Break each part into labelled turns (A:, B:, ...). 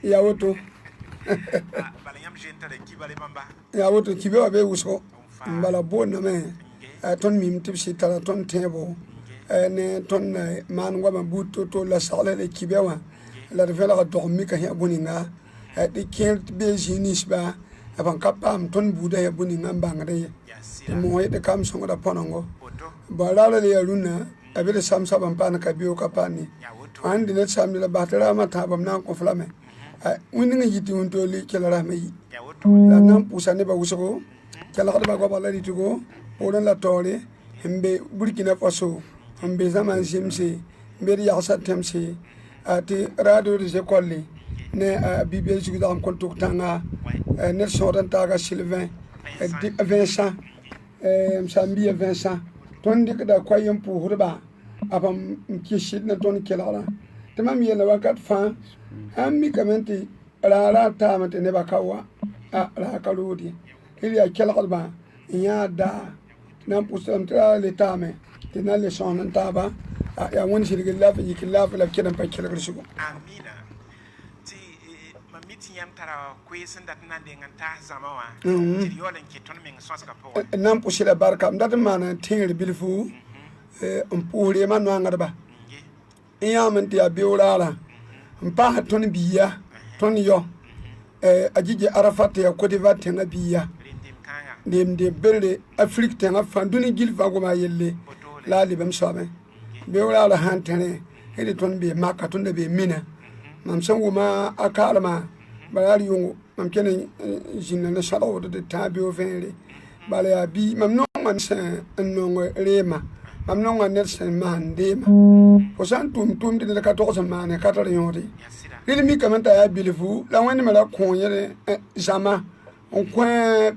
A: Yaa woto. Yaa woto, kibã wã bee wʋsgo n bala boondame tõnd mim tɩ b sɩd tara tõnd tẽebo ne tõnd maan goamã buud to-to la saglã la kibã wã la d vẽlga dog mika sã bõe-ninga tɩ kẽer bee zĩig ninsba b sẽn ka paam tõnd buudã yaa bõe-ninga n bãngdẽ ye tɩ moog yetɩ kam sõngda põnengo. Bõe raarã le yaa rũnnã a be d sam soab n paand ka beoog ka paand ye. Fo sãn dɩ ned samde la bas tɩ raamã tãabame na n kõ f lame. Wẽnd ning n yɩ tɩ wĩntoog kela rasmã yi la d na n pʋʋsa nebã wʋsgo, kelgdbã goabg la rɩtgo poorẽ la taoore n be Burkina Faso, n be zãma n zemse, n be d yagsã tẽmse tɩ radio des écoles ne a bi-beel zug-dagem kõn tʋk tãnga ned sõod n taaga Sylvain Vincent, m saam-biya Vincent. Tõnd dɩkda koay n pʋʋsdba a n kɩs ne tõnd kelgrã tɩ mam yeela wakat fãa sãn mikame tɩ raarã taame tɩ nebã ka wa a raa ka rood ye d yaa kelgdbã n yãa daa na n pʋʋsdame tɩ raarã le taame tɩ na n le sõsd n taaba yaa Wẽnd sɩdg laafɩ yik laafɩ la b kell n pa kelgr zugu.
B: Amina. Tɩ mam mi tɩ yãmb tara koees n dat n na n deng n taas zãma wã tɩ d yaool n kɩt tõnd meng sõsgã pʋgẽ.
A: N na n pʋsɩ la barka m dat n maana tẽegr bilfu n pʋʋs reemã noangdba n yãame tɩ yaa beoog raarã n paas tõnd biiya tõnd yao a Djidji Arafat yaa Côte d'Ivoire tẽngã biiya dem berre Afrique tẽngã fãa dũni gil fãa goma a yelle la a lebm soabẽ beoog raarã sãn tẽrẽ d tõnd bee Maka, tõnd da bee Mina. Mam sẽn wʋma a kaalmã bala d yʋngo mam kell n zĩnda ne sõdg woto tɩ tãag beoog vẽere bala yaa bii mam nonga sẽn n nong reemã, mam nonga ned sẽn maan reemã. Fo sã n tʋm tʋʋm tɩ ned ka togs n maane ka tar yõod ye. Rɩl mikame t'a yaa bilfu la Wẽnd me ra kõ yẽ zãma n kõ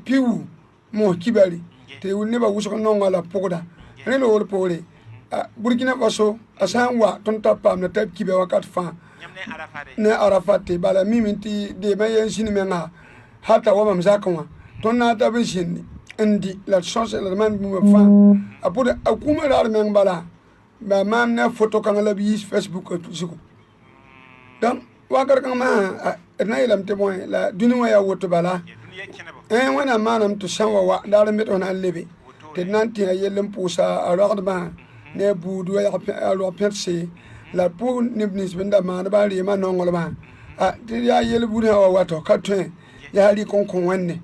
A: piu mos kibari tɩ nebã wʋsg nonga la pʋgda rẽ loogr poore Burkina Faso a sã n wa tõnd ta paamda t'a b kiba wakat fãa ne Arafat. Bala mime tɩ deemã yen zĩnd menga hal t'a wa mam zakẽ wã tõnd na n tab n zĩnd n dɩ la d sõs la d maan bũmb fãa a pʋd a kũumã raar meng bala ba maam ne a foto kãngã la b yiis Facebook zugu. Donc wakat kãng maa d na n yeelame tɩ bõe la dũni wã yaa woto bala Wẽnnaam maaname tɩ sã n wa wa daar n be tɩ f na n lebe tɩ d na n tẽ a yell n pʋʋsa a roagdbã ne a buudu a rog pẽdse la d pʋʋs neb nins bẽn da maandbã n reemã nonglmã tɩ yaa yel buud sã wa wato ka tõe yaa rɩk n kõ Wẽnde,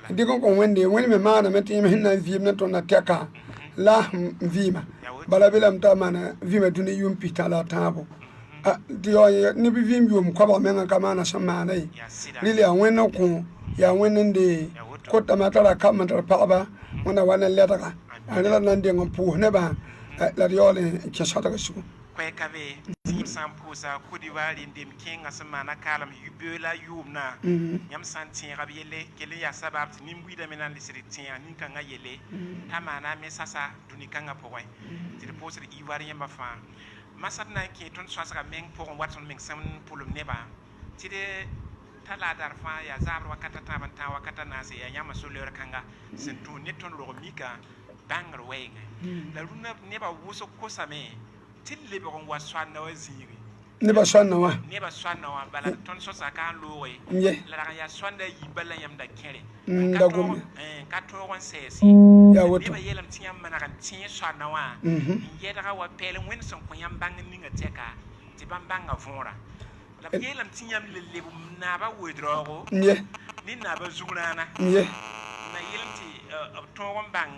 A: dɩk n kõ Wẽnde. Wẽnd me maaname tɩ yẽm sẽn na n vɩɩm ne tõndã tɛka la n vɩɩma bala belame t'a maana vɩɩmã dũni yʋʋm pistã la a tãabo tɩ yaool neb vɩɩm yʋʋm koabg mengã ka maana sẽn maana ye. Rɩl yaa Wẽnd n kõ, yaa Wẽnd n dee kotame tara kam n tar pagba Wẽnna wa ne ledga a rẽla na n deng n pʋʋs nebã la d yaool n kẽ sõdg zugu.
B: Koɛɛka be tɩ yãmb sã n pʋʋsa Côte d'Ivoire rẽndem kẽengã sẽn maana kaalem beoog la yʋʋmdã, yãmb sã n tẽega b yelle kell n yaa sabab tɩ nin-buiidã me na n lesd tẽega nin-kãngã yelle t'a maana me sasa dũni kãngã pʋgẽ tɩ d pʋʋsd Ivoire yãmba fãa. Masã d na n kẽ tõnd sõsga meng pʋgẽ wat tõnd meng sẽn pʋlem nebã tɩ d ta la a dar fãa yaa zaabr wakata tãab n tãag wakata naase yaa yãmba so-loeer kãnga sẽn tũ ne tõnd rog mika bãngr wɛɛngẽ la rũnã nebã wʋsg kosame tɩ lebg n wa soanda wã zĩigi.
A: Nebã soanda wã.
B: Nebã soanda wã bala tõnd sõsga ka n looge la rag n yaa soanda a yiib bala yãmb da kẽre
A: da gome
B: n ka tõog n sɛɛse.
A: Yaa woto.
B: Nebã yeelame tɩ yãmb maneg n tẽe soanda wã n yɛdga wa pɛɛl Wẽnd sẽn kõ yãmb bãng ninga tɛka tɩ bãmb bãnga võora la b yeelame tɩ yãmb le leb naabã weood-raoogo ne naabã zug-rãana na yeelame tɩ b tõog n bãng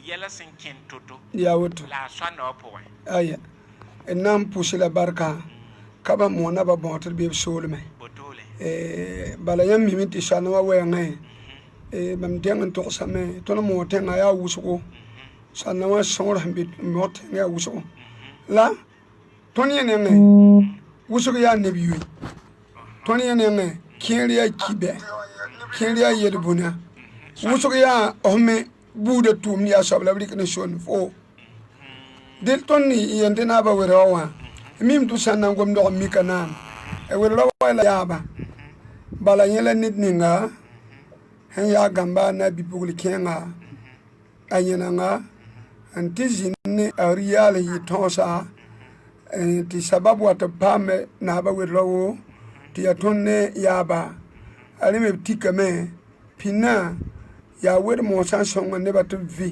B: yɛla sẽn kẽnd to-to
A: yaa woto
B: la a soanda wã pʋgẽ.
A: Aya, d na n pʋʋs la barka ka ba moog naba bõog tɩ d bee b soolmẽ.
B: Botoole.
A: Bala yãmb mime tɩ soanda wã wɛɛngẽ mam dẽng n togsame tõnd moog tẽngã yaa wʋsgo soanda wã sõor sẽn be moog tẽngã yaa wʋsgo la tõnd yẽ nengẽ wʋsg yaa neb yoe tõnd yẽ nengẽ kẽer yaa kibɛ kẽer yaa yel-bũna wʋsg yaa f me buudã tʋʋmd yaa soab la b rɩk ne sonde fo dɩl tõnd yẽn tɩ naabã wɛrã wã mim tɩ sã n na n gom dog n mika naam wɛrã wa la yaaba bala yẽ la ned ninga sẽn yaa gãmba na bi-pugl kẽenga a yẽnenga n tɩ zĩnd ne a riyaal n yɩ tõosa. Tɩ sabab wa tɩ b paame naaba wed-raoogo tɩ yaa tõnd ne yaaba a rẽ me b tikame pĩnã yaa wed-moosã n sõng nebã tɩ b vɩ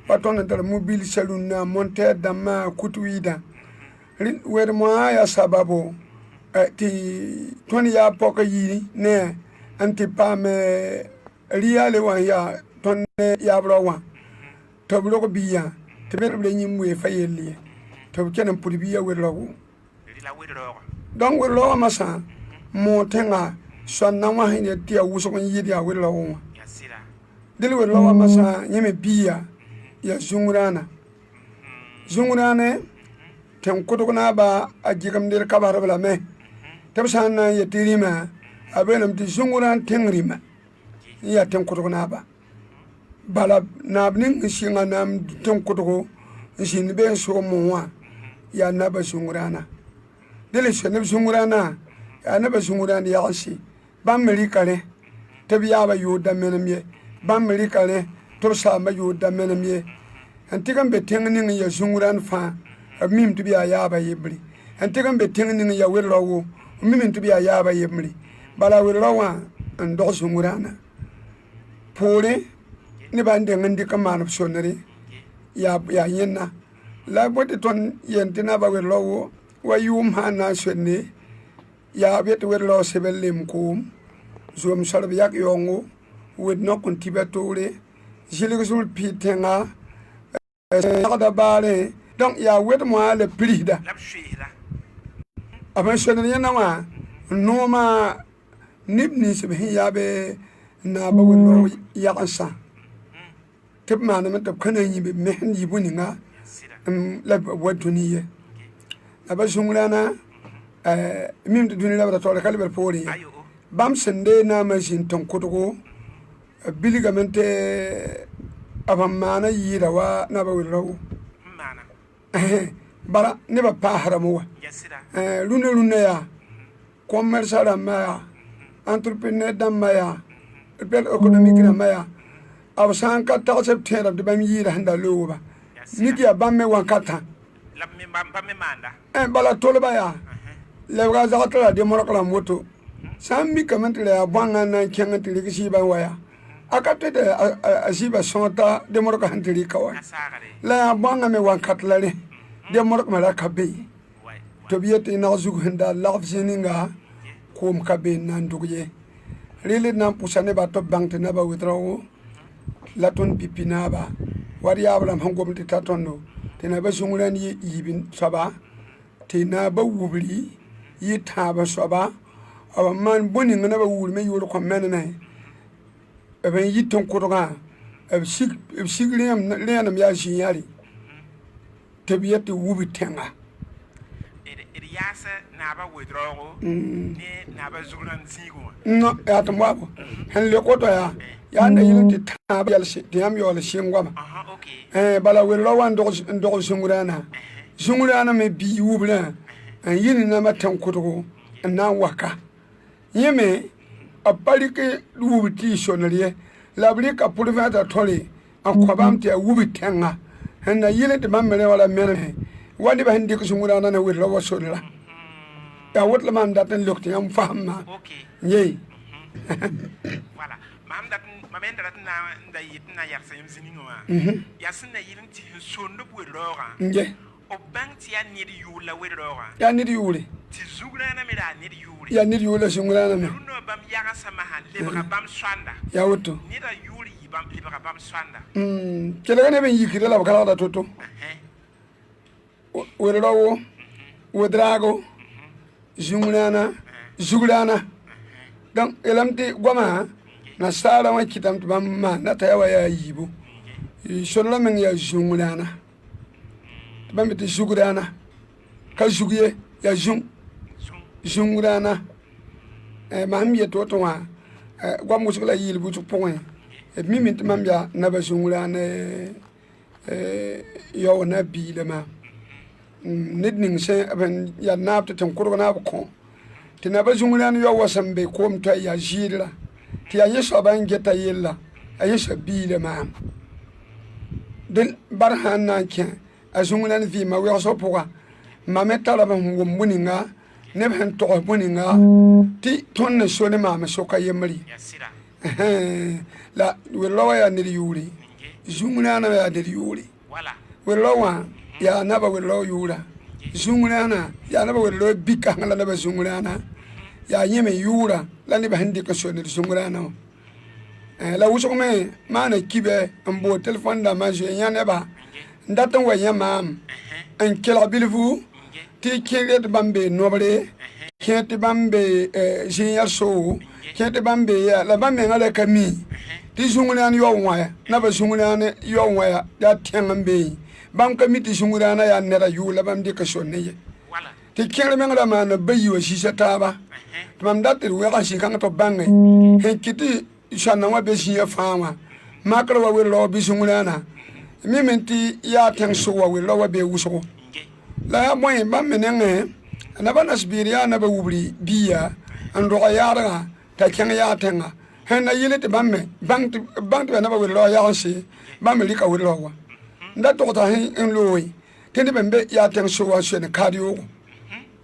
A: wa tõnd n tar mobilsã rũnnã montɛɛr dãmbã kut-wɩɩdã wed-moã yaa sababo tɩ tõnd yaa pɔka yiri ne n tɩ paam rɩyale wã n yaa tõnd ne yaab rao wã tɩ b rog biigã tɩ b b re yĩm weefa yell ye tɩ b ken n pʋd biigã wed-raoogo donc wed-raoogã masã moog tẽnga soanda wã sẽn yet tɩ yaa wʋsg n yɩɩd yaa wed-raoogã wã dẽl wed-raoogã masã yẽ me biiga yaa zũngrãana zũngrãane tẽn-kʋdg naaba a gɩgemd d kabsdb lame tɩ b sã n na n yet tɩ rĩmã a beelame tɩ zũngrãan tẽng rĩmã n yaa tẽn-kʋdg naaba bala naab ning n sɩnga naam tẽn-kʋdgo n zĩnd be n soog moog wã yaa naba zũngrãana dẽl n soe neb zũngrãana yaa neba zũngrãan yagense bãmb me rɩka rẽ tɩ b yaabã yʋʋr da menem ye bãmb me rɩka rẽ tɩ b saambã yʋʋr da menem ye n tɩg n be tẽng ning n yaa zũngrãan fãa b mim tɩ b yaa yaabã yembre n tɩg n be tẽng ning n yaa wed-raoogo b mim tɩ b yaa yaabã yembre bala wed-rao wã n dog zũngrãana poorẽ nebã n deng n dɩk n maan b sondre yaa yẽnna la b tɩ tõnd yen tɩ naba wed-raoogo wa yʋʋm sã n na n sonde yaa b yet tɩ wed-raoog sebr lem koom zoom soarb yak yaoongo wed nok n tiba toore zɩlg zʋr pɩ tẽnga yagda baarẽ donc yaa wed-moã la pirisda b sẽn sondr yẽnda wã n nooma neb nins b sẽn yaa be naaba wed-raoog yagensã tɩ b maaname tɩ b ka na n yĩ b me sẽn yɩ bõe-ninga la b wa dũni ye la ba zũngrãna mim tɩ dũni rabda taoor ka lebd poorẽ ye bãmb sẽn dee naamã zĩnd tẽn-kʋdgo b bilgame tɩ b sẽn maana yɩɩda wa naba wed-raoogo bala nebã paasdame wa rũnã rũnã yaa commerce rãmbã yaa entrepreneur dãmbã yaa repère économique rãmbã yaa b sã n ka tags b tẽedb tɩ bãmb yɩɩda sẽn da loogba mik yaa bãmb me wãnkatã bala tolba yaa lebga zag tɩ ra demork rãmb woto sã n mikame tɩ ra yaa bõanga n na n kẽng tɩ rɩk zɩɩbã n wa yaa a ka tõe tɩ a zɩɩbã sõor t'a demorkã sẽn tɩ rɩka wa la yaa bõanga me wãnkat la rẽ demork me ra ka be ye tɩ b yet tɩ nag zug sẽn da lagf zĩ ninga koom ka be n na n dʋg ye rel d na n pʋsa nebã tɩ b bãng tɩ naba wed-raoogo la tõnd pipi naaba wa d yaab rãmb sẽn gom tɩ ta tõndo tɩ naba zũngrãn yɩ yiib soaba tɩ naaba wubri yɩ tãab soaba b maan bõe ning naba wubr me yʋʋr kõn meneme b n yɩ tẽn-kʋdgã b sig rẽenem yaa zĩ-yãre tɩ b yet tɩ wub tẽnga
B: d yaasa naaba wed-raoogo ne naaba zugrãn zĩigẽ wã
A: no yaa tɩ moabo sẽn lek woto yaa yaa na yɩl tɩ tãab yɛls tɩ yãmb yaool sɩng goama bala wed-rao wã n dog zũngrãna zũngrãna me bii wubrã n yɩ ne namba tẽn-kʋdgo n na n waka yẽ me b pa rɩk wub tɩ y sondr ye la b rɩka pʋrvẽeda tõre n kõ bãmb tɩ yaa wub tẽnga sẽn na yɩl tɩ bãmb me rẽ wala meneme wa nebã sẽn dɩk zũngrãna ne wed-rao wã sondra yaa woto la maam dat n lok tɩ yãmb fasẽmma yee
B: Voilà. Mam dat mam enda dat na n da yet n na yagsa yãmb zĩ ninga wã yaa sẽn na yɩl n tɩ sẽn sond b wed-raoogã
A: n ye
B: b bãng tɩ yaa ned yʋʋr la wed-raoogã
A: yaa ned yʋʋre
B: tɩ zugrãna me raa ned yʋʋre
A: yaa ned yʋʋr la zũngrãna me
B: rũnnã bãmb yagsã masã lebga bãmb soanda
A: yaa woto
B: neda yʋʋr yɩ bãmb lebga bãmb soanda
A: kelga neb n yikda la b kalgda to-to wed-raoogo wed-raago zũngrãna zugrãna donc yeelame tɩ goamã nasaarã wã kɩtame tɩ bãmb maanda t'a yaa wa yaa yiibu sonrã meng yaa zũngrãna tɩ bãmb tɩ zugrãna ka zug ye yaa zũng zũngrãna mam yet woto wã goam wʋsg la yɩɩl wʋsg pʋgẽ b mime tɩ mam yaa naba zũngrãn yao na biila maam ned ning sẽn b yaa naab tɩ tẽn-kʋdg naab kõ tɩ naba zũngrãn yao wa sẽn be koom toa yaa zɩɩdra tɩ yaa yẽ soaba n geta yella a yẽ soab biila maam dẽ bar sã n na n kẽ a zũngrãn vɩɩmã wegsg pʋga Ma me tara b sẽn wʋm bõe-ninga neb sẽn togs bõe-ninga tɩ tõnd n so ne maam soka yembre.
B: Yaa sɩda.
A: La wel-rao wã yaa ned yʋʋre, zũng-rãanã yaa ned yʋʋre.
B: Wala.
A: Wel-rao wã yaa naba wel-rao yʋʋra, zũng-rãanã yaa naba wel-rao bi-kãseng la naba zũng-rãanã yaa yẽ me yʋʋra la nebã sẽn dɩk n so ned zũng-rãanã wã. La wʋsg me maana kibɛ n bood telefon dãmbã n zoe yã nebã n dat n wa yã maam n kelg bilfu tɩ kẽer tɩ bãmb bee nobre, kẽer tɩ bãmb be zĩ-yɛl soogo, kẽer tɩ bãmb bee yaa la bãmb mengã ra ka mi tɩ zũng-rãan yao wã naba zũng-rãan yao wã yaa tẽng n beẽ, bãmb ka mi tɩ zũng-rãanã yaa neda yʋʋr la bãmb dɩk n sond ne ye.
B: Wala.
A: Tɩ kẽer meng ra maana bayi wã zĩisa taaba tɩ mam dat tɩ d wɛg n zĩ-kãng tɩ b bãnge sẽn kɩt tɩ sõanda wã be zĩiga fãa wã makr wa wel-rao bɩ zũng-rãana mime tɩ yaa tẽng sʋg wa wel-rao wa bee wʋsgo. La yaa bõe bãmb me nengẽ naba nasbiir yaa naba wubri biiya n rog yaadgã t'a kẽng yaa tẽnga sẽn na yɩl tɩ bãmb me bãng tɩ bãng tɩ naba wel-rao yagense bãmb me rɩka wel-rao wã n da togta sẽn n looe tɩ neb n be yaa tẽng sʋg wã n soe ne kaad yoogo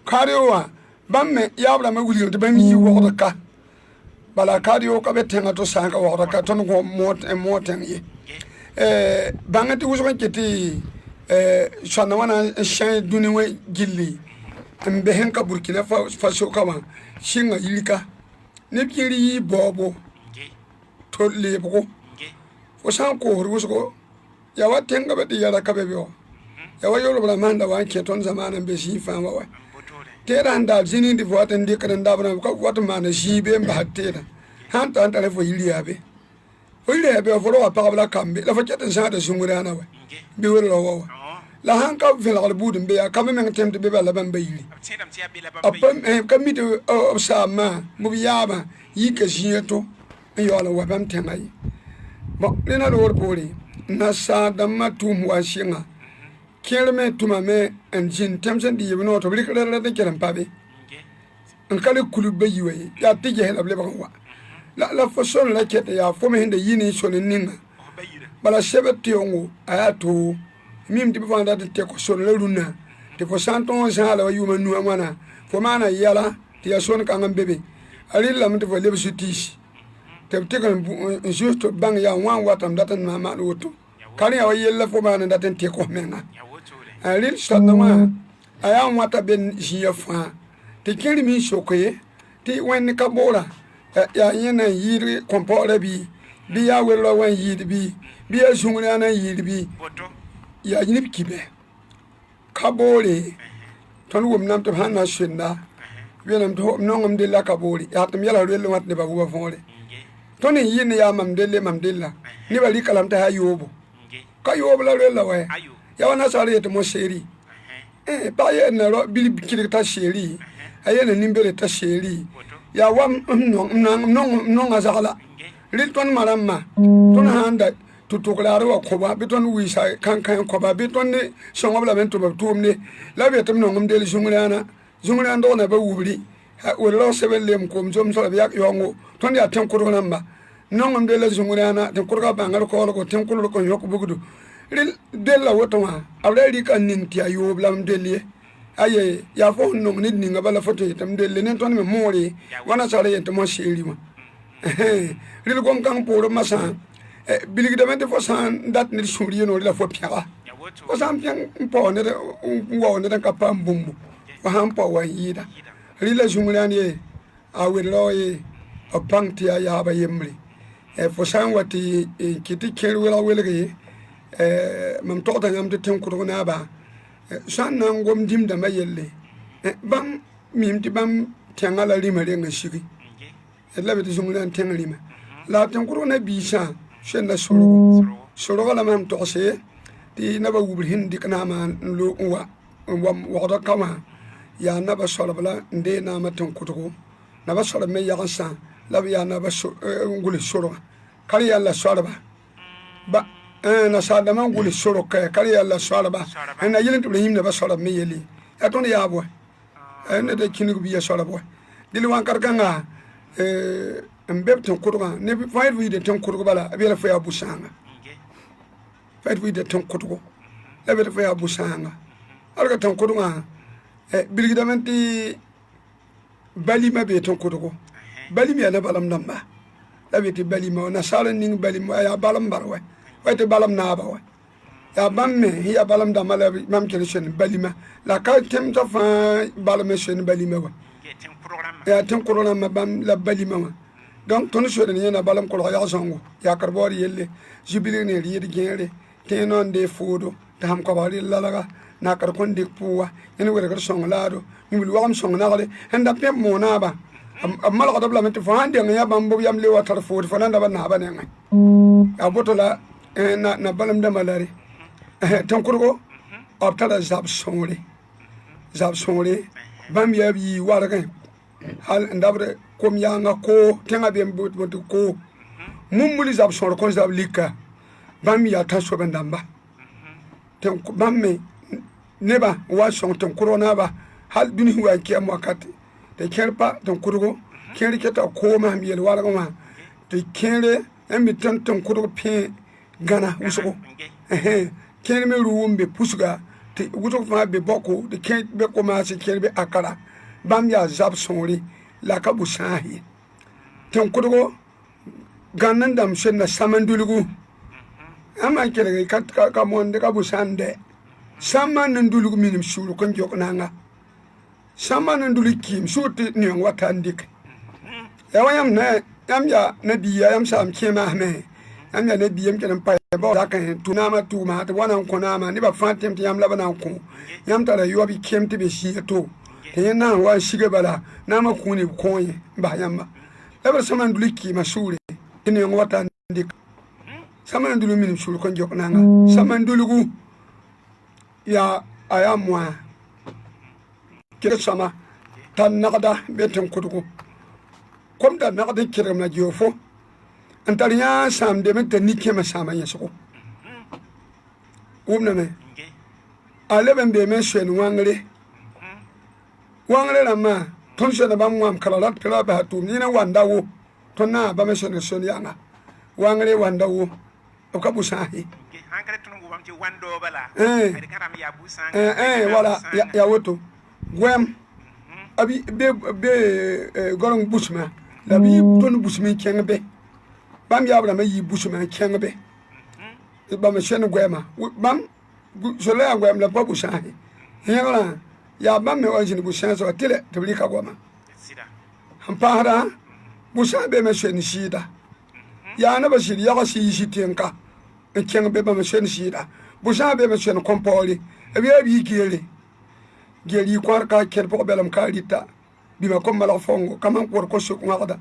A: kaad yoog wã bãmb me yaab rãmbã wilgame tɩ bãmb yii wogd ka bala kaad yoog ka be tẽngã to sã n ka wogd ka tõnd moog tẽng ye bãng tɩ wʋsg n ket tɩ sõanda wã na n sã dũni wã gilli n be sẽn ka Burkina Faso ka wã sɩnga yirka neb kẽer yii baoobo to leebgo fo sã n koosd wʋsgo yaa wa tẽngã be tɩ yɛra ka be bɩ yaa wa yolb rãmbã sẽn da wa n kẽ tõnd zamaana n be zĩig fãa wa wa teedã sẽn daab zĩ ning tɩ fo wat n dɩkd n dabdã ka wat n maana zĩig bee n basd teedã sãn ta n tara fo yir yaa be fo yir yaa be fo roga pagb la kambe la fo ket n sãada zũng-rãana wa bɩ wel-rao wa wa la sãn ka vẽlgd buud n be yaa ka me meng tẽm tɩ be bala bãmb ba yiri.
B: B tẽedame tɩ yaa be la bãmb
A: b
B: ba
A: pa ka mi tɩ b saambã b yaabã yika zĩiga to n yaool n wa bãmb tẽngã ye. Bõn rẽna loor poore nasaar dãmbã tʋʋm wa n sɩnga kẽer me tʋmame n zĩnd tẽm sẽn dɩ yib noor tɩ b rɩk rɛd-rɛd n kell n pa be n ka le kulb bayi wa ye yaa tɩ ges la b lebg n wa la fo sõn la ket yaa fo me sẽn da yi ne sone ninga
B: ba yira.
A: Bala sɛbd tɩyongo a yaa too mim tɩ b fãa dat n tɛk son la rũnnã tɩ fo sã n tõog n zãala wa yʋʋma nuã wãna fo maana yɛla tɩ yaa sôn kãng n be be a rɩllame tɩ fo leb zu-tiisi tɩ b tɩg n zus tɩ b bãng yaa wã n watame dat n maan woto ka rẽ yaa wa yella fo maan n dat n tɩk f menga.
B: Yaa wotore.
A: A rɩl sõanda wã a yaa n wãta be zĩiga fãa tɩ kẽer mi n sok ye tɩ wẽnd ka boora yaa yẽ na n yɩɩd kõn-paoora bɩ bɩ yaa wel-rao wã n yɩɩd bɩ bɩ yaa zũng-rãana n yɩɩd bɩ.
B: Woto.
A: Yaa neb kibɛ ka boore tõnd wʋmdame tɩ b sãn na n senda wẽnam tɩ b nongem della ka boore yaa tɩ m yɛla rel wã tɩ nebã wʋba võore tõnd n yɩ ne yaa mam delle mam della nebã rɩka lame t'a yaa yoobo ka yoob la rella wa.
B: Ayo.
A: Yaa wa nasaar yetɩ mo seeri pag yeel na bilb kɩdg t'a seeri a yeel na nin-beere t'a seeri yaa wa m nonga zagla rɩl tõnd ma rãmbã tõnd sãn da tɩ tʋk raad wa kõba bɩ tõnd wɩɩsa kãnkã kõba bɩ tõnd ne sõngb lame n tʋm b tʋʋmde la b yetɩ b nongem del zũng-rãana zũng-rãan dog na ba wubri wel-rao sɛbn lem koom zom soab yak yaoongo tõnd yaa tẽn-kʋdg rãmba nongem della zũng-rãana tɩ kʋdga bãngr kaoolgo tẽn-kʋdg kõn yõk bugdu rɩl della woto wã b ra rɩka n ning tɩ yaa yoob la m del ye aye yaa fo sẽn nong ned ninga bala fo tɩ yetɩ m delle ne tõnd me moore wa nasaara yen tɩ mo seeri wã rɩl gom-kãng poorẽ masã bilgdame tɩ fo sã n dat ned sũur yenoore la fo pẽga
B: Yaa woto.
A: Fo sã n pẽng n pao ned n wao ned n ka paam bũmbu fo sã n pao wa n yɩɩda rɩla zũng-rãan ye a wel-rao ye b bãng tɩ yaa yaaba yembre fo sã n wa tɩ n kɩt tɩ kẽer welg welge mam togda yãmb tɩ tẽn-kʋdg naaba sã n na n gom dĩm-dãmbã yelle bãmb mim tɩ bãmb tẽngã la rĩmã reng n sigi d la be tɩ zũng-rãan tẽng rĩmã la tẽn-kʋdg na biisã senda sorgo sorgã la mam togse tɩ naba wubr sẽn dɩk naamã n lo n wa n wa wagdã ka wã yaa naba soalb la n dee naamã tẽn-kʋdgo naba soalb me yagensã la b yaa naba n gʋls sorgã ka rẽ yaa la soalba ba nasaar dãmbã n gʋls sorg ka ka rẽ yaa la soalba n na yel tɩ b ra yĩm naba soalb me yelle yaa tõnd yaab wa ned a kĩnig bɩ ya soalb wa dɩl wãnkat kãnga n be b tẽn-kʋdgã neb fãa d yɩɩda tẽn-kʋdg bala b yeela fo yaa bu-sãanga fa d yɩɩda tẽn-kʋdgo la b yetɩ fo yaa bu-sãanga alka tẽn-kʋdgã. Bilgdame tɩ balima bee tẽn-kʋdgo balim yaa na balam dãmba la be tɩ balima nasaar n ning balim yaa balem bal wɛ wa tɩ balem naaba wɛ yaa bãmb me sẽn yaa balem dãmbã la mam kell n sõen balima la ka tẽmsã fãa balem n sõen balima wɛ yaa tẽn-kʋdg rãmbã bãmb la balima wã donc tõnd soed yẽna balem kolg yag-sõngo yakr baood yelle zu-bilg ne rɩɩd gẽere tẽeg nao n dee foodo tɩ sãm koabg rɩl lalga nakd kõn dɩk pʋʋga yẽnd welgd sõng laado yũbil wagem sõng nagre sẽn da pẽb moonaabã b malgd b lame tɩ fo sãn deng yã bãmb b yam le wa tar food fo nan da ba naabã nengẽ yaa boto la na balem dãmbã la re tẽn-kʋdgo b tara zab sõore zab sõore bãmb yaa b yii wargẽ hal n dabd kom yaanga koo tẽngã be n tɩ koo mumuli zab sõor kõn zab lika bãmb yaa tãnsoab n dãmba bãmb me nebã n wa n sõng tẽn-kʋdg naaba hal dũni sẽn wa n kɛɛm wakate tɩ kẽer pa tẽn-kʋdgo kẽer keta koomã sẽn yel wargẽ wã tɩ kẽere n mi tẽn-kʋdg pẽ gãna wʋsgo kẽer me rʋʋ n be pusga tɩ wʋsg fãa be bako tɩ kẽer be komaase kẽer be akara bãmb yaa zab sõore la ka bu-sãas ye tẽn-kʋdgo gãnd n dãmb senda sãm-n-dulgu ãmb n kelg ka monde ka bu-sãn dɛ sãmbã n dulg minim sugr kõn jok nanga sãmbã n dulg kiim sugr tɩ neong wa ta n dɩk yaa wa yãmb na yãmb yaa nabiya yãmb saam kẽemaasme yãmb yaa nabiya m kell n pa bao zakẽ tʋ naamã tʋʋma tɩ b wa na n kõ naamã nebã fãa tẽm tɩ yãmb la b na n kõ yãmb tara yaob y kem tɩ be sĩiga to tɩ yẽ na n wa n siga bala naamã kũuni b kõ yẽ n bas yãmba la b sãma n dulg kɩɩmã sugre tɩ neong wa ta n dɩk sãma n dulg minim sugr kõn jok nanga sãma n dulgu yaa a yaa moã kɩd sõama t'a nagda be tẽn-kʋdgo kom da nagd n kɩdgem la geoofo n tar yã n sãamdem n t'a nik-kẽmã sãama yẽsgo wʋmdame a leb n beeme n soen wãngre wãngre rãmbã tõnd soena bãmb wãm kara rat tɩ ra basa tʋʋm yẽna wanda wo tõnd na bãmb n soen soen yãnga wãngre wanda wo b ka bu-sãas ye wala yaa woto goɛm be goreng busmã la b yɩ tõnd busm n kẽng be bãmb yaab rãmbã yɩ busmã n kẽng be bãmb n soen goɛɛmã bãmb sola yaa goɛɛm la b pa bu-sãas ye yẽgrã yaa bãmb me wa n zĩnd bu-sãasã wa tɩlɛ tɩ b rɩka goama sẽn paasdã bu-sãas beeme soen sɩɩda yaa nebã sɩd yags sɩ yisi tẽn-ka n kẽng be bãmb n soen sɩɩda bu-sãas beeme soen kõn-paoore b yaa b yɩ geere geer yɩ kõar ka kẽd pʋg bɛlem ka rɩta bĩmã kom malg fãongo ka man kor ko-sok wãgda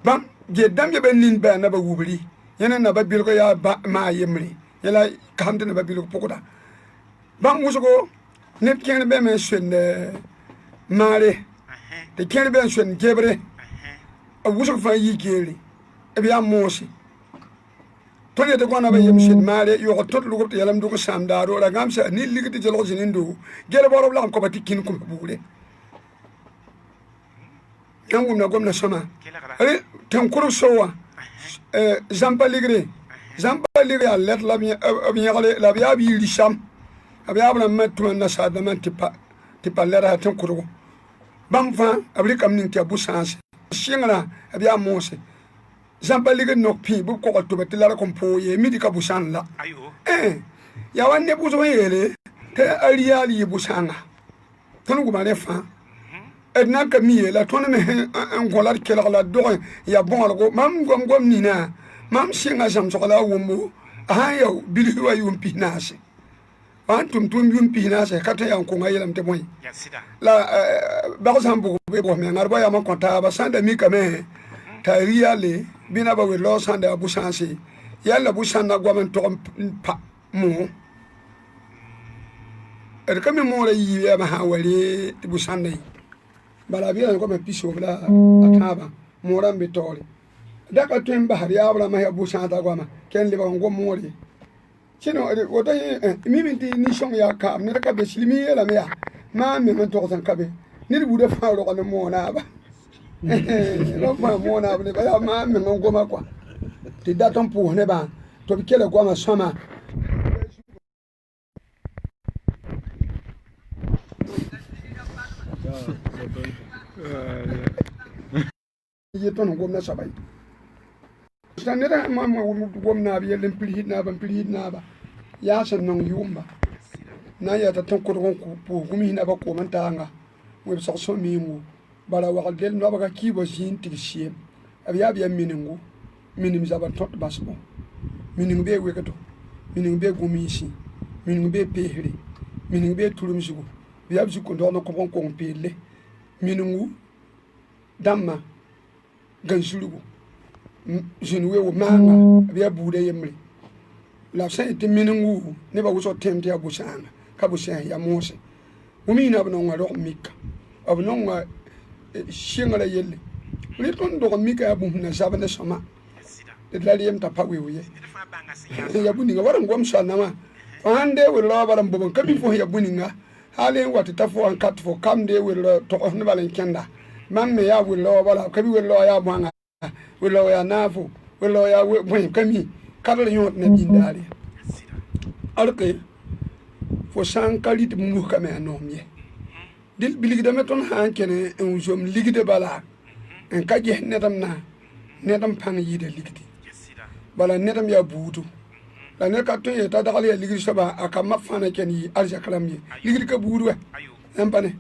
A: bãmb geel dãmb ye ba nin bɩ a naba wubri yẽne naba bilg yaa maa yembre yẽ la kamd naba bilg pʋgda bãmb wʋsgo neb kẽer beeme n soend maare tɩ kẽer be n soend gebre b wʋsg fãa yɩ geere b yaa moose tõnd yetɩ gõna ba yem soend maare yogd tõd lʋgb tɩ yɛlem dʋg n sãam daado ra gãmsa ne lig tɩ zelg zĩnd n doogo gel baood b lagem koaba tɩ kĩn kũm buure yãmb wʋmda gomda sõma tẽn-kʋrg so wã zãmpa ligre zãmpa ligre yaa lɛt la b yẽgle la b yaa b yɩ risam b yaa b rãmbã tũma nasaar dãmbã tɩ pa lɛdsa tẽn-kʋrgo bãmb fãa b rɩkame ning tɩ yaa bu-sãase sɩngrã b yaa moose zãmpa ligd nok pĩ bɩ b kogl tʋba tɩ la r kõn pʋʋg ye mi dɩka bu-sãn la yaa wa neb wʋsg n yeele tɩ a riyaal yɩ bu-sãnga tõnd wʋma rẽ fãa d na n ka mi ye la tõnd me n gõ la d kelg la d dog n yaa bõolgo mam gom gom nina mam sɩnga zãmsg la a wʋmbo a sãn ya bilf wa yʋʋm pis-naase wa n tʋm tʋʋm yʋʋm pis-naase ka tõe yaa n konga yeelame tɩ bõe la bag sã n bʋg b bʋs menga d ba yam n kõ taaba sã n da mikame t'a riyaale bɩ naba wel laoog sã n da yaa bu-sãase yaa la bu-sãndã goam n tog n pa moo d ka mi moorã yiib yaama sã n wa re tɩ bu-sãndã ye bala b yeelame goamã pisoob la a tãabã moorã n be taoore da ka tõe n basd yaab rãmbã yaa bu-sãasda goama kɛ n lebg n gom moore sɩd woto mime tɩ nin-sõng yaa kaam ned ka be silmi yeelame yaa maa meng n togs n ka be ned buudã fãa rog ne moonaaba b fãa moonaab ne ba yaa maa meng n goma kɔa tɩ dat n pʋʋs nebã tɩ b kela goamã sõma. Yɩ tõnd gomda soaba ye sã ned sã wʋm naab yell n pirsd naaba n pirsd naaba yaa sẽn nong yʋʋmba na n yaa t'a tõe kʋdg n pʋʋs gũms naba koom n taanga wẽbsg sõ-miingo bala wagl del noabga kiibã zĩig n tigs seem b yaa b yaa minengo minim zaba tõt basbo mining bee wegdo mining bee gũmiisẽ mining bee peesre mining bee turem zugu b yaa b zuk n dogd n kõbg n kong peelle minengu dãmbã gãn-zulgu zĩn weoogo maanga b yaa buuda yembre la b sã n yet tɩ minengu nebã wʋsg tẽem tɩ yaa bu-sãanga ka bu-sãens yaa moose gũmiisã b nonga rog mika b nonga sɩngrã yelle rẽ tõnd dog mika yaa bũmb na zab ne sõma d la reem t'a pa weoog ye ya bũ-ninga war n gom soalna wã fo sãn dee welra wã bala n bob n ka mi fo sẽn ya bũ-ninga hal n wa tɩ ta fo n kat fo kam dee welra togs nebã n kẽnda mam me yaa welra wã bala ka mi welra wã yaa bõanga welra wã yaa naafo welra wã yaa bõe ka mi kadr yõod ne bĩndaare alke fo sã n ka rɩt muska me a noom ye dɩl bilgdame tõnd sã n kẽne n zom ligde bala n ka ges nedem na nedem pãng yɩɩda ligdi bala nedem yaa buudu la ned ka tõe n yet'a dagl yaa ligd soaba a ka mab fãa na kẽn yɩ arzɛk rãmb ye ligd ka buud wɛ yãmb pa ne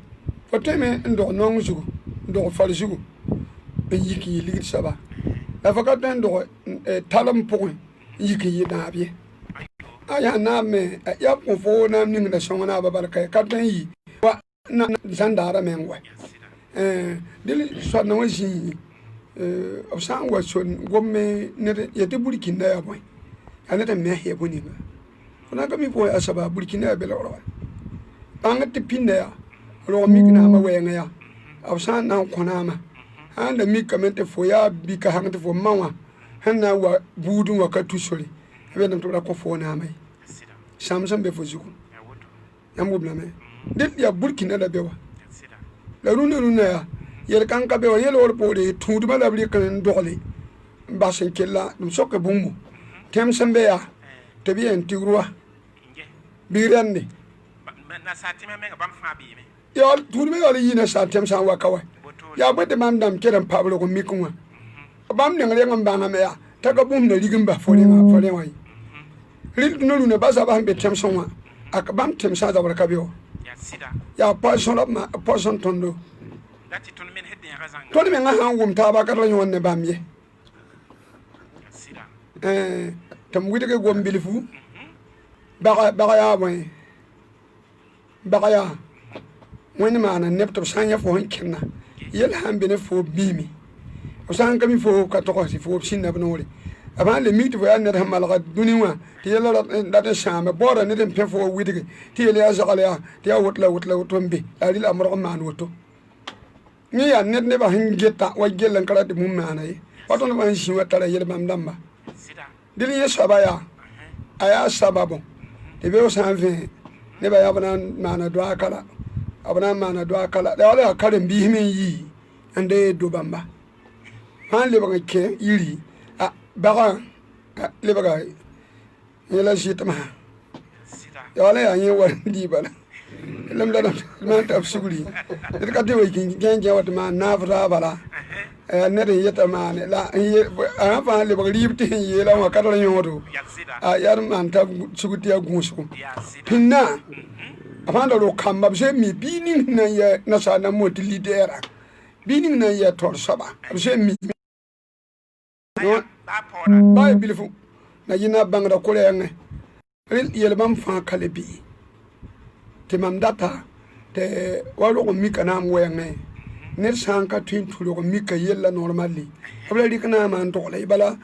A: fo tõeme n dog naong zugu n dog far zugu n yik n yɩ ligd soaba la fo ka tõe n dog talem pʋgẽ n yik n yɩ naab ye a yaa naab me yaa b kõ fo naam ningda sõng naaba bala ka ka tõe n yɩ wa zãndaarã meng wɛ dɩl soadna wã zĩig b sã n wa son gom-me ned ya tɩ burkina yaa bõe yaa ned n mes ya bũ-ninga fo na n ka mi pʋgẽ yaa soaba burkina yaa belgr wa bãng tɩ pĩnda yaa rog mik naamã wɛɛngã yaa b sã n na n kõ naamã sã n da mikame tɩ fo yaa bika sãng tɩ fo ma wã sẽn na n wa buudẽ wã ka tu sore b yeelame tɩ b ra kõ fo naamã ye sãam sẽn be fo zugu yãmb wʋmlame dɩl yaa burkina la be wa la rũnã rũnã yaa yel-kãng ka be wa yel wor poore tũudmã la b rɩk n dogle n bas n kella m soke bũmbu tẽm sẽn be yaa tɩ b yen tigr wa bɩ rẽnde yaool tũudmã yaool n yɩ nasaar tẽm sã n wa ka wa yaa bõe tɩ bãmb dãmb kel n pa b rog n mik wã bãmb neng reng n bãngame yaa t'a ka bũmb na rig n bas fo rẽ wã ye rɩl rũnã rũnã ba zabã sẽn be tẽmsẽ wã bãmb tẽmsã zabr ka be wa yaa poisson la poisson tõndo tõnd mengã sã n wʋm taaba ka ra yõod ne bãmb ye tɩ m wɩdg gom bilfu bag yaa bõe bag yaa wẽnd maana neb tɩ b sã n yã fo sẽn kẽnna yel sã n be ne fo b miime b sã n ka mi fo ka togs fo b sĩnda b noore b sãn le mik tɩ fo yaa ned sẽn malga dũni wã tɩ yella rat n sãame baooda ned n pẽ fo wa wɩdge tɩ yel yaa zagl yaa tɩ yaa woto la woto la woto n be la a rɩla a modg n maan woto yẽ yaa ned nebã sẽn geta wa gell n ka rat tɩ bũmb maana ye wa tõnd fãa n zĩ wa tara yel bãmb dãmba dɩl yẽ soaba yaa a yaa sababo tɩ be sã n vẽ nebã yaa b na n maana doa kala b na n maana doa kala la yaa karen-biis me n yii n de do-bãmba sã n lebg n kẽ yiri bagã lebga yẽla zɩtmsã yaa la yaa yẽ wa n dii bala lem la maan t'a b sugri d ka tɩ wa yik gẽn gẽ wa tɩ maan naaf raa bala ned n yeta maane la a sã fãa lebg rɩɩb tɩ sẽn yeela wã ka tar yõodo yaa d maan t'a sugr tɩ yaa gũusgo pĩnnã a fãa da rog kamba b zoe mi bii ning sẽn na n yɛ nasaar na n moon tɩ lidɛɛra bii ning na n yɛ taoor soaba b zoe mi baa bilfu na yɩ na bãngda ko-rɛɛngẽ rel yel bãmb fãa ka le bɩ tɩ mam data tɩ wa rog n mika naam wɛɛngẽ ned sã n ka tõe n tũ rog n mika yella normalli b la rɩk naamã n dogla bala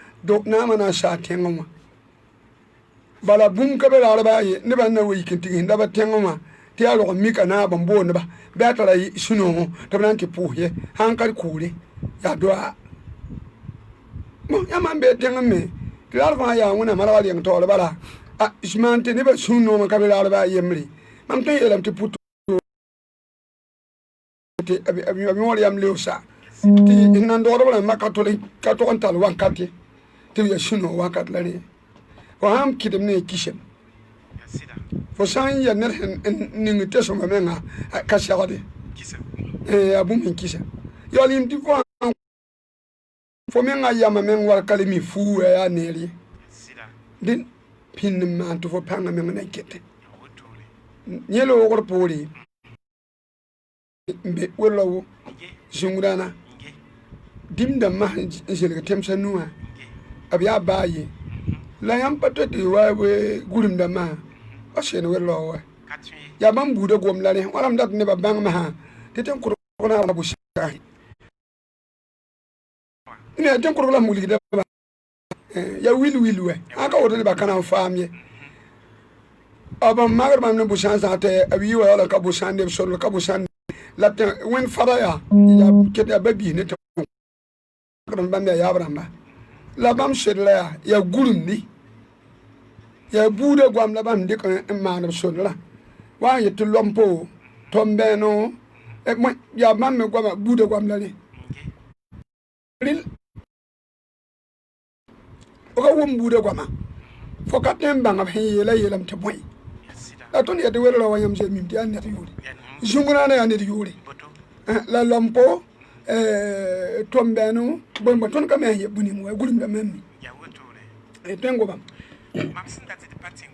A: naamã na n saa tẽngẽ wã bala bũmb ka be ragrba ye nebã n na wa yik n tigs daba tẽngẽ wã tɩ yaa rog n mika naab n boondba bɩ a tara sũ-noogo tɩ b na n tɩ pʋʋs ye sã n ka kʋʋre yaa doa yãmb n bee tẽngẽ me tɩ raar fãa yaa wẽnnaam malga reng taoor bala maan tɩ nebã sũ-noomã ka be ragrba a yembre mam tõe n yeelame tɩ pʋ tɩ b yõor yam leoosa tɩ n nan dogdb rãmbã ka tog n tall wakat ye tɩ b yaa sũ-noog wakat la rẽ fo sãn kɩdem ne kisem fo sã n yaa ned sẽn ning tɩ sõma menga ka segde Yaa bũmb sẽn kɩsa yaool yĩm tɩ fo fo mengã yamã meng wal ka le mi fuuga yaa neer ye.
B: Sɩda.
A: Dẽ pĩnd n maan tɩ fo pãngã meng na n ketẽ.
B: Yaa wotore.
A: Yẽ loogr poore n be wella-wo
B: Nge.
A: zĩng-dãna
B: Nge.
A: dĩm dãmbã sẽn zelg tẽmsã nuwã
B: Nge.
A: b yaa baa ye la yãmb pa toe tɩ wa gũrem dãmbã pa seen wel-raoog wa.
B: Ka tõe ye.
A: Yaa bãmb buudã gom la rẽ wala m dat nebã bãng masã tɩ tẽn-kʋrg na n bʋ-sãase tẽn-kʋrg la m wilgda yaa wil-wil wɛ sã ka woto nebã ka na n faam ye b n magd bãmb ne bʋ-sãasã tɩ b yɩ wa wala ka bʋ-sãan neb sor ka bʋ-sãan la tẽ wẽnd fada yaa yaa ket yaa ba-biis ne tẽn bãmb yaa yaab rãmba la bãmb sed la yaa yaa gũrumdi yaa buudã goam la bãmb dɩk n maan b sondrã wa n yet tɩ lompo tõm-bɛɛno yaa bãmb me goama buudã goam la rẽ.
B: Nge.
A: Rɩl fo ka wʋm buudã goama fo ka tõe n bãng b sẽn yeela yeelame tɩ bõe.
B: Yaa sɩda.
A: La tõnd yaa tɩ welra wa yãmb zee mim tɩ yaa ned yʋʋre
B: Yaa
A: zũng-rãana yaa ned yʋʋre.
B: Boto.
A: La lompo tõm-bɛɛno bõe tõnd ka me sẽn ye bũ ning wa gũrumda mam mi.
B: Yaa wotore.
A: Tõe n gomam.
B: Mam sẽn dat tɩ pa tẽn